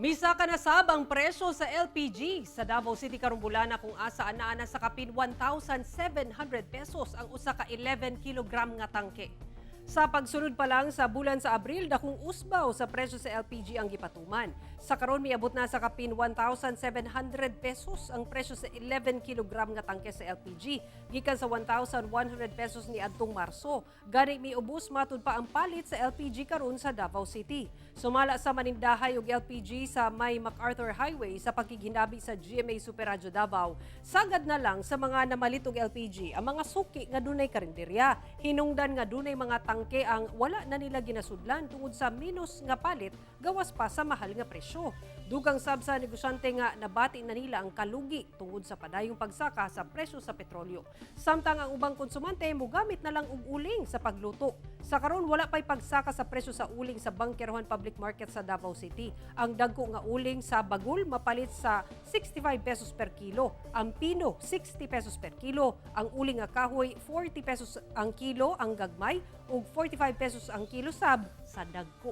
Misaka na sab ang presyo sa LPG sa Davao City karong bulana, kung asa anaa na sa kapin 1,700 pesos ang usa ka 11 kilogram nga tangke. Sa pagsulod pa lang sa bulan sa Abril, dakong usbaw sa presyo sa LPG ang gipatuman. Sa karon, miabot na sa kapin 1,700 pesos ang presyo sa 11 kilogram nga tangke sa LPG gikan sa 1,100 pesos ni adtong Marso. Gani miubos matud pa ang palit sa LPG karon sa Davao City. Sumala sa manindahay og LPG sa may MacArthur Highway sa pagkighinabi sa GMA Super Radyo Davao, sagad na lang sa mga namalit og LPG ang mga suki nga dunay karinderya. Hinungdan nga dunay mga tangke ang wala na nila ginasudlan tungod sa minus nga palit, gawas pa sa mahal nga presyo. Dugang sab sa negosyante nga nabati na nila ang kalugi tungod sa padayong pagsaka sa presyo sa petrolyo. Samtang ang ubang konsumante mogamit na lang og uling sa pagluto. Sa karon, wala pay pagsaka sa presyo sa uling sa Bangkerohan Public Market sa Davao City. Ang dagko nga uling sa bagul mapalit sa 65 pesos per kilo. Ang pino, 60 pesos per kilo. Ang uling nga kahoy, 40 pesos ang kilo ang gagmay ug 45 pesos ang kilo sab sa dagko.